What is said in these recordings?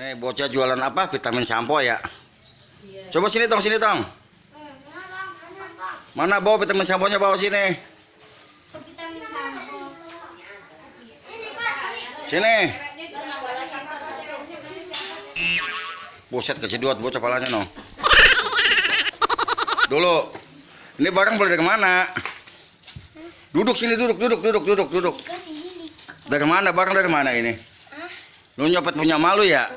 Nih bocah jualan apa? Vitamin sampo ya. Iya. Coba sini tong, sini tong. Mana bawa vitamin samponya, bawa sini. Sini. Buset kejedot bocah palanya no. Dulu. Ini barang beli dari mana? Duduk sini, duduk. Dari mana? Barang dari mana ini? Lu nyopet punya malu ya?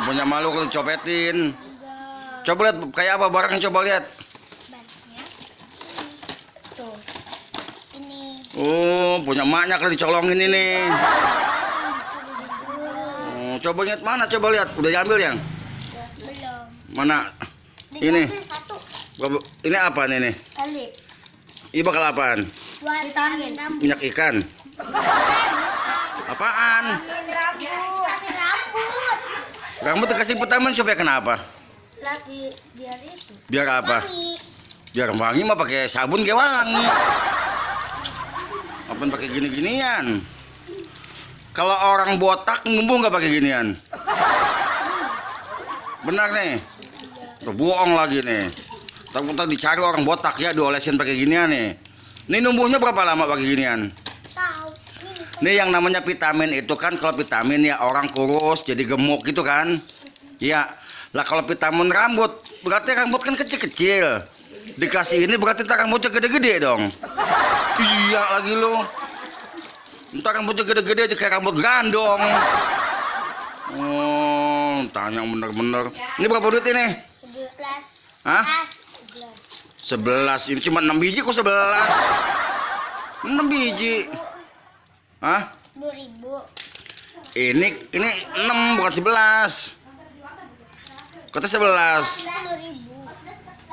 Punya malu kalau dicopetin. Coba lihat kayak apa barang, coba lihat. Tuh. Ini. Oh, punya emaknya kalau dicolongin ini. Coba lihat mana? Coba lihat. Udah diambil yang? Belum. Mana? Ini. Satu. Ini apa ini? Kali. Ini bakal apaan? Vitamin. Minyak ikan. Apaan? Rambut. Rambut dikasih vitamin supaya kenapa? Lagi biar itu. Biar apa? Wangi. Biar wangi mah pakai sabun kayak wangi. Apaan pakai gini-ginian? Kalau orang botak ngumbu nggak pakai ginian? Benar nih? Tuh, bohong lagi nih. Tak dicari orang botak ya, diolesin pakai ginian nih. Ini numbuhnya berapa lama pakai ginian? Tahu. Nih yang namanya vitamin itu kan, kalau vitamin ya orang kurus jadi gemuk gitu kan. Iya. Lah kalau vitamin rambut, berarti rambut kan kecil-kecil. Dikasih ini berarti rambutnya gede-gede dong. Iya lagi lo. Ntar rambutnya gede-gede aja kayak rambut gandong. Oh, tanya bener-bener. Ini berapa duit ini? 11. Hah? 11. 11. Ini cuma 6 biji kok 11. 6 biji. Hah? 2000. Ini 6 bukan 11. Kata 11.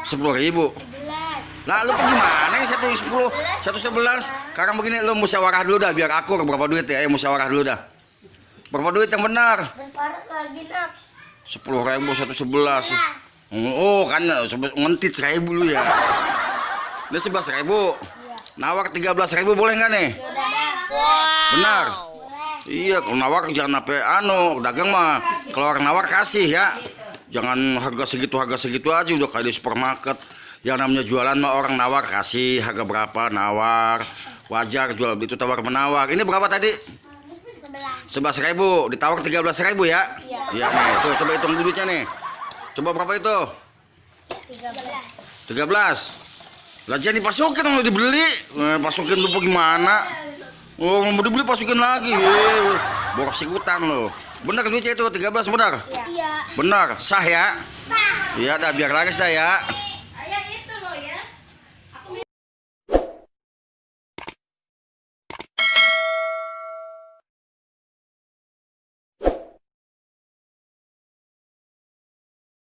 10.000. 11. Lah lu gimana ya 110, 111? Sekarang begini, lu musyawarah dulu dah biar akur berapa duit ya. Ayo musyawarah dulu dah. Berapa duit yang benar? Berparah lagi nak. 10.000 111. Oh kan ngentit 1.000 lu ya. Ini 11.000. Nawar 13.000 boleh nggak nih? Benar. Iya, kalau nawar jangan sampai dagang mah. Kalau orang nawar kasih ya. Jangan harga segitu aja udah kayak di supermarket. Yang namanya jualan mah orang nawar kasih harga berapa, nawar. Wajar jual beli itu tawar menawar. Ini berapa tadi? 11.000, ditawar 13.000 ya? Iya nih, tuh coba hitung duitnya nih. Coba berapa itu? 13. Lah jangan dimasukin dong, dibeli. Masukin lupa gimana? Oh, mau dibeli masukin lagi. Boros ikutan lo. Benar duitnya itu 13 benar? Iya. Benar, sah ya? Sah. Iya dah biar laris dah ya.